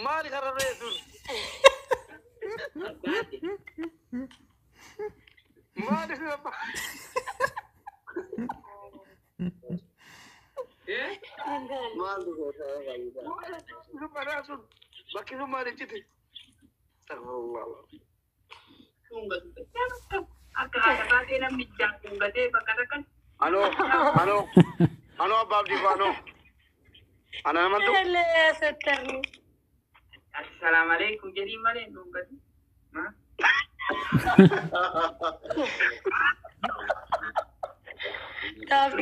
Maali kararree sun? Maali sun abbaa? Maaltu goota fayyada? Sun madaa sun bakki sun maal icciti? Astaghfirullah. Akka haadha baatee namni ijaan dhungatee bakka takka. Anoo anoo anoo abbaa abdii koo anoo. Ana namantu. Sattarni. Assalaamu alaikum jedhii malee hin dhungatu.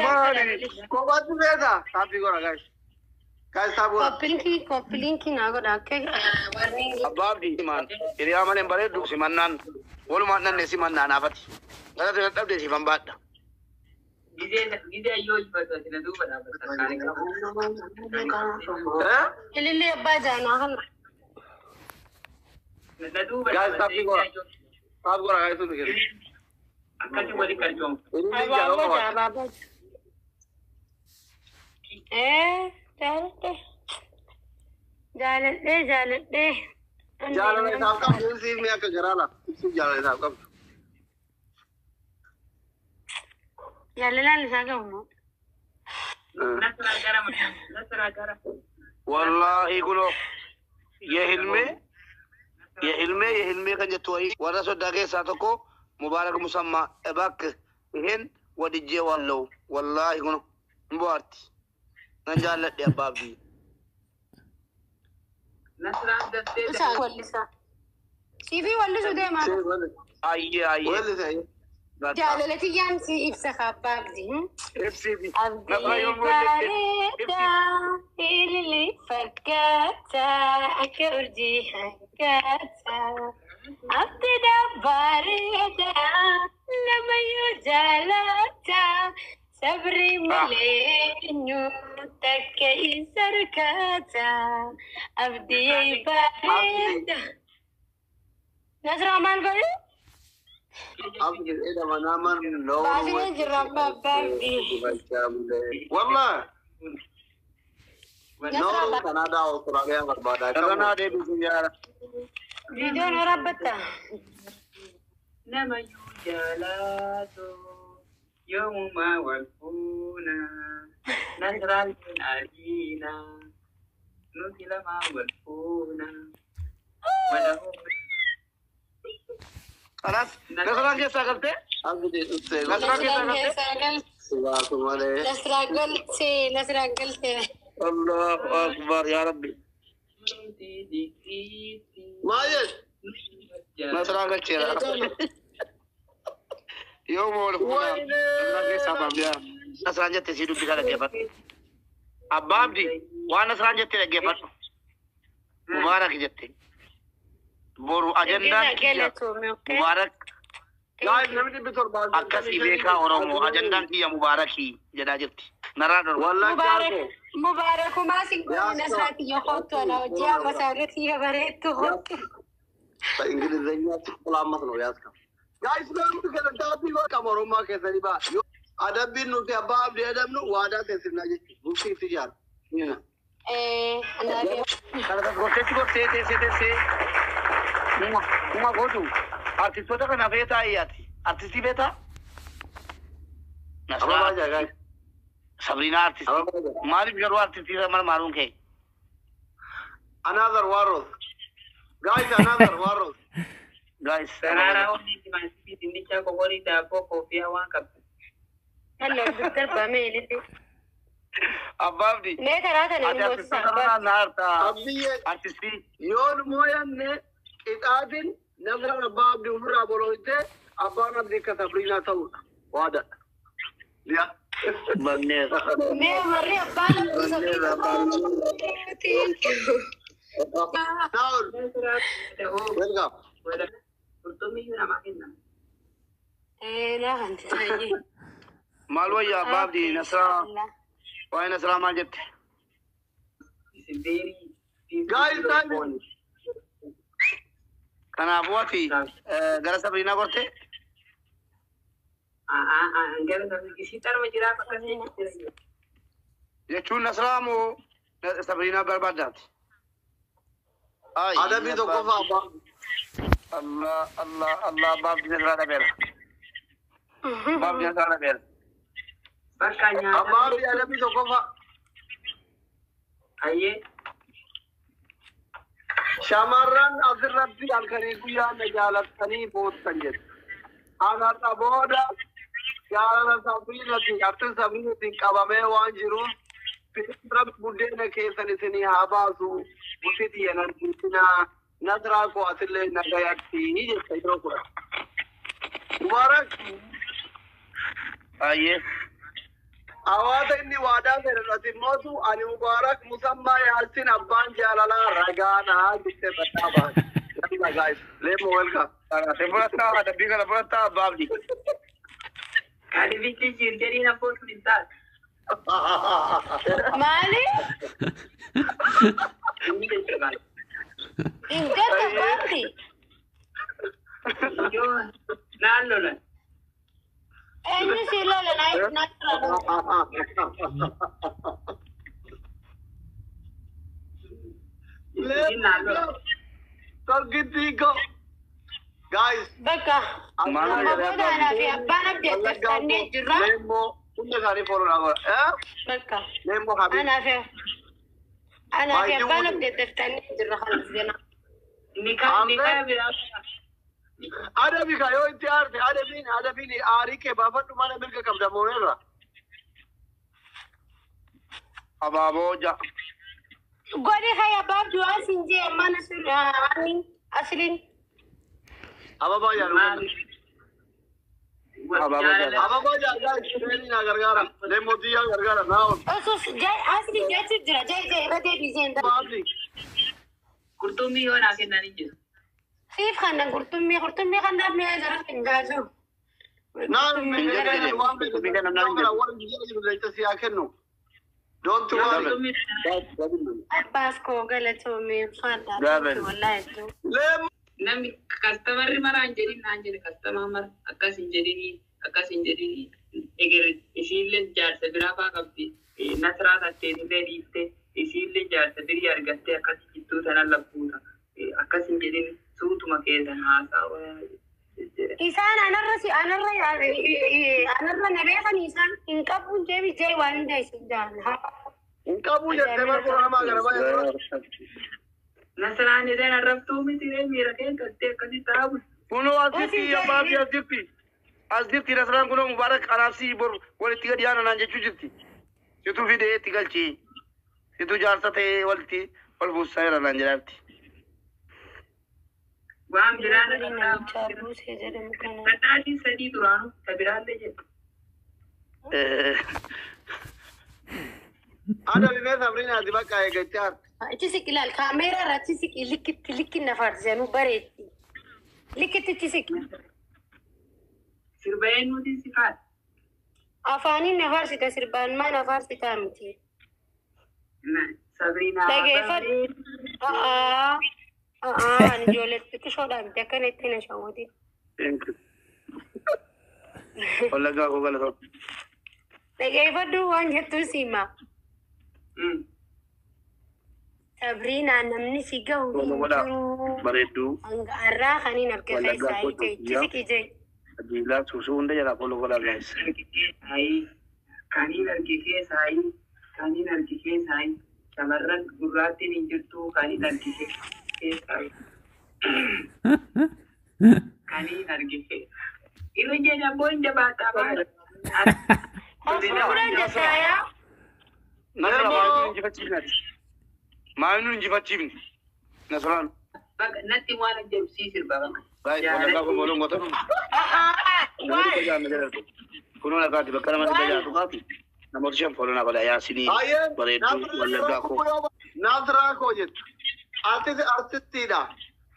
Maali? Kophaatti beekaa? Taappii godha guys. Guys taap godha. Koppilinkii koppilinkii naa godha akka warri. Abbaa abdii maan hiriyaa malee hin bareeddu simannaan walumaan dhanne simannaan haafati. Gara tana dhabde siifan baadha. Gizee ayyoo ifatu ati na duuba dhaabbata. Kaani qabu. Eh? Ilillee abbaa jaanaa kana. Na duuba Guys dhaabbata. taappii godha. Taap godha guys hundi keessa. Akkasi wali qarcoomtu. Inni jaaloo Abaaboo qabaata. abaaboo. Eh, jaaladhee. Jaaladhee jaaladhee. Jaalala isaaf qabdu siif mee akka garaa lafa. Ibsuuf jaalala isaaf qabdu. Jaalalaan isaa qabu moo? Nasraa gara Nasraa gara. Wallaahi kunoo yehilmee yehilmee yehilmee kan jettu wayii warra soddaa keessaa tokko Mubaarak Musammaa እባክህ ይሄን ወድጄዋለሁ wallaahi kunoo hin bohaarti nan jaalladhe abbaa abdii. Nasraan daftee Isaa wallisaa. Siifii wallisuu deemaa. Ayyee ayyee. Weellise. Jaalala tiyyaan si ibsa abbaa abdii. FCB. Nasraa Abdii yoom weelliste? bareedaa ililii fakkaataa akka urjii hanqaataa. Abdiidha bareedaa namayyuu jaalataa sabri malee eenyu takka isa harkataa. Abdii bareedaa. Nasraa maal godhu? Abdi jedhama naman loon. Baasnee jirra amma abbaa abdii. Wallah. Nasraa Nooruu Kanaadaa Austraaliyaa barbaada. Irranaa deebisuu yaala. Viidiyoon waraabbatta. Namayyuu jaalaatu yoomumaa wal fuuna. Nasraan kun adiina nuti lamaa wal fuuna. Wala Kanaas Nasraan keessaa galtee? Abdi dhuftee. Nasraan keessaa Nasraan galtee? keessaa galte. Sibaatu malee. Nasraan galtee. Nasraan galtee. Allahu akbar yaa rabbi. nuti diqiitti. Maal jedhu? Nasraan galcheera. Yooma wal fuuna. Nasraan keessaa baafnee. Nasraan jette sii dubbisaa dhaggeeffadhu. Abbaa abdii waan Nasraan jette dhaggeeffadhu. Mubaarak jette. Boru ajandaan kiyya Galatoome, okay? Mubaarak Guys namni 700. akkasii beekaa Oromoo ajandaan kiyya Mubaarakii jedhaa jirti. Narraa dhorku. Wallah Mubaarak, jaarko. Mubaarakumaa sin godhu Nasraati yoo hottu ana hojii amma saarratti yoo bareeddu hottu. በእንግሊዝኛ ቁላመት ነው ያዝከው። ጋይስ ለምን ከለዳቢ ቀመሮማ ከሰሪባ adabbiin nuti abbaa abdii adabnu waadaa teessifnaa jechuudha. Bultii itti ijaaru. Eh, anaaf Kana gorteetti gortee teessee teessee uma uma gootu artistoota kana feetaa iyyaati. Artistii feetaa? Ababaa Nasraa jaa guys. Sabriinaa artistii. Ababaa jaa. Maaliif garuu artistii marmaaruun kee? Another warros. Guys another warros. Guys. Sarara onni timaatimii dinnichaa kokorii daabboo koofiyaa waan qabdu. Hello, darbame ilillee. Abbaa abdii. Mee karaa kana Ati nu gootisa artistoota abbaa. kanaa naartaa. Abdiyyee Artistii. yoo nu mooyanne qixaatiin nasraan abbaa abdii ofirraa bolooyte abbaan abdii akka sabriinaa ta'uudha. Waadaadha. Yaa. Banneera. Mee warri abbaa lakkuu sabriinaa. Thank you. Naa'ol. Nasraa Welcome. wala qurxummii namaa kenna. Eh, naa kan ta'e. Maal wayyaa abbaa abdii Nasraa waa'ee Nasraa maal jette? Very Guys time. Kanaafuu ati gara Sabriinaa gortee? Gara sabni isii tarma jiraaf akkasii jira. Jechuun Nasraa moo Sabriinaa barbaaddaati. Adabbii tokkoffaa abbaa. Allah Allah Allah, abbaa abdii nasraa dhabeera. Abbaa abdii nasraa dhabeera. Bakka nyaata. Abbaa abdii, adabbii tokkoffaa. Ayyee. Shamarran asirratti halkanii guyyaa na jaalattanii boottan jedhu. Ana booda jaalala Sabriinatiin, artin Sabriinatiin qabamee waan jiruuf, rabbi buddeena keessan isinii haa baasu, bultii xiyya argitinaa, Nasraa koo asillee nagayatti jetta yeroo 10. Mubaarak. Ayyee. Hawaasa inni waadaa seene mootu ani Mubaarak Musammaa Yaasin abbaan jaalalaa ragaanaa jettee badhaa baate. Yalla guys, leemo welcome. Kanaaf fudhattaa, adabbii kana fudhattaa, abbaa abdii. Kan ibichi jirjeriin abbootu hin taatu. Maali? Inni jechuudha. Hin jettu baatti. Yoo naan lolan. Eenyu si lola naa? Inni naan lolan. Tokkitti go. Guys, Bakka. Maal Amma jedhee booda abbaa anaa fi abbaan abdii addaftannee jirra. Leemo hunda isaanii follow naa godha. Eh? Bakka. Leemo Habib. Anaa fi abbaan abdii addaftannee jirra kanas gana. Nikaa biraa. Adabi ka yoo itti aarte, adabiin aarii kee baafadhu, mana mirga qabda mooneerra. Abaaboo ja'a. Godhi kaya abbaa abdii waan siin jee mana sun ani asliin. Ababaa jaalu. Maali? Abaaboo jaalala. Ababaa jaalaa isheen na gargaara. Leemo xiyyaa gargaara naa ol. Osoo asli jechu jira jee jee irra deebisee hin Baabli. Qurxummii yoo naa kennan hin jiru. Siif kanan qurxummii kanaaf mi'a jara hin gaasu. Naan Hin jedhu. waan beeku waan biyya jiru leenca si haa kennu. Don't worry. Qurxummii Abbaas koo galatoomee fadhaa Gaabel. Wallaahi hedduu. Leemo. Namni customerri mara hin jedhin naan jedhe, customer mara akkas hin jedhinii, akkas hin jedhinii, eger isiillee jaarsa biraa faa qabdi, Nasraa tatteetillee dhiifte isiillee jaarsa birii argattee akkas jittuu sana labbuuta, akkas hin jedhin, suutuma keessan haasaa jedhe. Isaan anarra si anarra anarra na beekan, isaan hin qabu jeebi jee waan hunda isin jaalala. Hin qabu jettee barbaada namaa gara baay'ee. Nasraan jedheen arrabtuu miti ree, miira kee galtee akkasitti taabu. Kunoo as jirti, abbaa abdii, as jirti. As jirti Nasraan, kunoo Mubaarak anaaf si bor walitti gadi aanaa naan jechuu jirti. Situ fidee itti galchi. Situ jaarsa ta'ee walitti wal buusaa jira naan jedhaatti. Waan biraa na Namicha buusee jedhamu kana. Kadhaatiin sadii duraanuu ta biraallee jedhu. Adabi mee Sabriinaati bakka eeggachaa aarte. Achi siqi ilaal, kaameeraa irra achi siqi, likkitti likki na faarsisanuu bareetti. Likkitti achi siqi. Sirba eenyuutiin si faadha? Afaaniin na faarsita, sirbaan maa na faarsitaa miti. Sabriinaa. Dhageeffadhu. A'aa. A'aa, ani ijoollee xixiqqoodhaa miti, akkana itti na shawwati. Thank you. Wallaggaa koo galatoo. Dhageeffadhu, waan jettuun siima. Sabriinaa, namni si gahu hin Godhaa. jiru. Bareedduu. Hanga har'aa kan hin arge Wallaggaa keessaa koo hiite itti Itoophiyaa. siqi jee. Ajiilaa suusuu hunda jalaa follow godhaa guys. Kaniin arge keessaayi, kaniin arge keessaayi, shamarran gurraattiin hin jirtu, kaniin arge keessaayi. Kaniin arge keessa. Irra jecha boon jabaataa baala. Fuudhan jettaayaa. Nasra, maal nu injifachiifnati? Maal nu injifachiifni? Nasraan. Bakka natti waan ajjabsii sirba bakka. Guys, wallaggaa koo follow goota. Waan Kunoo nagaati bakka nama 600 kaati. Namoota shan follow naa godhaa Yaasinii Baay'ee bareedduu wallaggaa koo. Nasraa koo jettu. Artist artistiidha.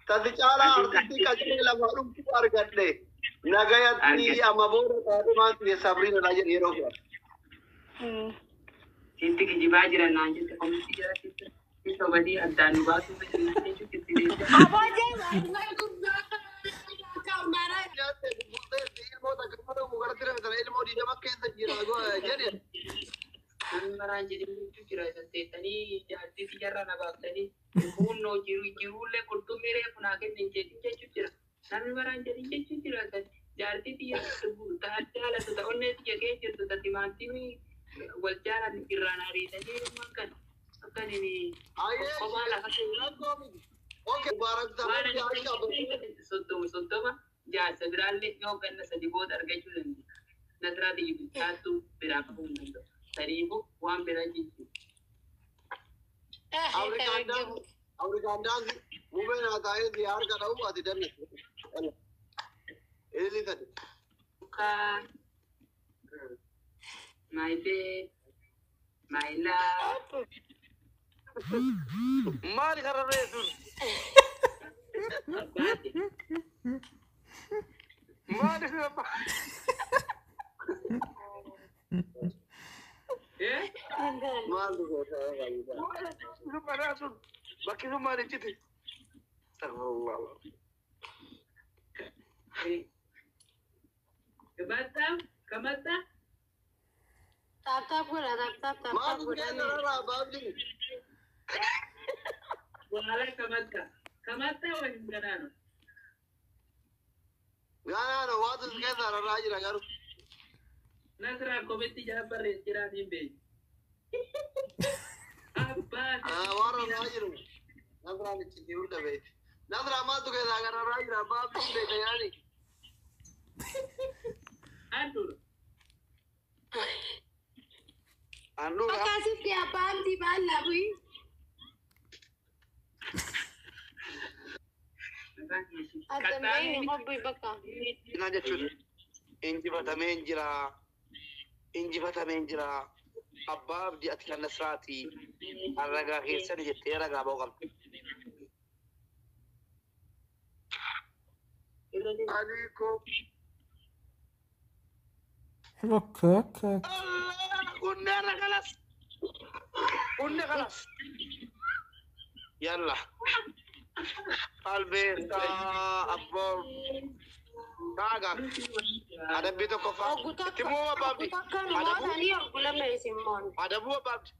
Tasi caalaa artistii qaccee lafa dhuftu argadhe. Nagayatti amma booda qaadhimaan xiyya Sabriina jedhe yeroo fudhatu. Sitti kijibaa jiran naan jette, komitii jala sitti sobadii addaan nu baasuu fedhan jechuun sitti deemte. Aboo jee waan guddaa. Ilmoo 20 keessa jira jedhe. Namni maraan jedhee jechuu jira. jira isan teessanii jaartii xiyyaarraa na baaftanii hunnoo jiru jiruullee qurxummii reefu naa kennan jedhin jechuu jira. Namni maraan jedhin jechuu jira. Jaartii xiyya ta'a jaalatu ta'a onnee xiyya kee jirtu ta timaantimii wal jaalan irraan ariitanii ilmaan kan akkan inni kophaa lafa Okay, Mubarak waan Sabri ani 30 30 jaarsa biraallee yoo ganna 3 booda argachuu dandeenya. Nasraa xiyya bilchaattuu biraa qabuu hin danda'u. Saniifuu waan biraa jechuudha. Afrikaan daansi Afrikaan daansi mubeen haa taa'ee si harka dha'u ati danne. Ilili sadi. Ka my babe, my love. Maali karra reessuun? Abbaate. Maali sun abbaa? Eh? Maaltu goota baay'ee. Sun madaa sun bakki sun maal iccitti? Astaghfirullah. Kamattaa? Kamattaa? Tap tap godha tap tap tap tap Maaltu godha. keessa rarraa baabdi? Waala kamattaa. Kamattaa waliin ganaano. Gaanaano waatu keessa rarraa jira garuu. Nasraa kometti jala barreess jiraaf hin beeku. Abbaate. Waan rarraa jiru. Nasraan itti hunda beekti. Nasraa maaltu keessa rarraa jira baabdi hin beekta yaani. Anduudha. Anduudha. Akkasitti abbaan dibaan labuyi. Addambee hobbi bakka. Kana jechuun injifatameen jira. Injifatameen jira. Abbaa abdii ati kan Nasraati. Ragaa keessan jettee ragaa ba'uu qabdi. Aliiko. Okay. Kunne kalas. Kunne kalas. Yalla. Qalbeessa abboo. Kaaga. Adabbii tokko fa'a. Oggu Itti takka muu abbaa oggu abdii. takka nu Adabuu. mootanii oggu lama isin moon. Adabuu abbaa abdii.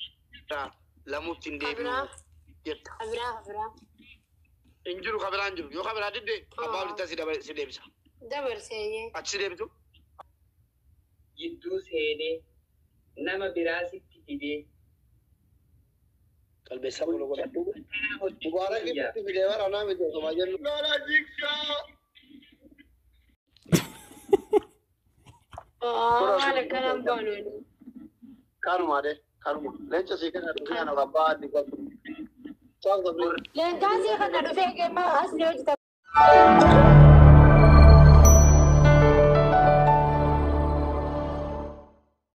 Lamuutti hin deebi'u Kabiraa jetta. kabiraa kabiraa. Hin jiru kabiraa hin jiru. Yoo kabiraa didde abbaa abdii si deebisa. Dabarseeyye. Achi si deebisu. Gidduu seenee nama biraa sitti fidee. Qalbeessa bolo godhadhu. Mubarak itti fidee bara naa miti osuma jennu. Lola jigsaa. Waan akkanaan baanu. Kanuma de kanuma. Leenca sii kana dhufee kana abbaa adii qabu. Saaf sabri. Leencaan sii kana dhufee geemmaa as ni hojjeta.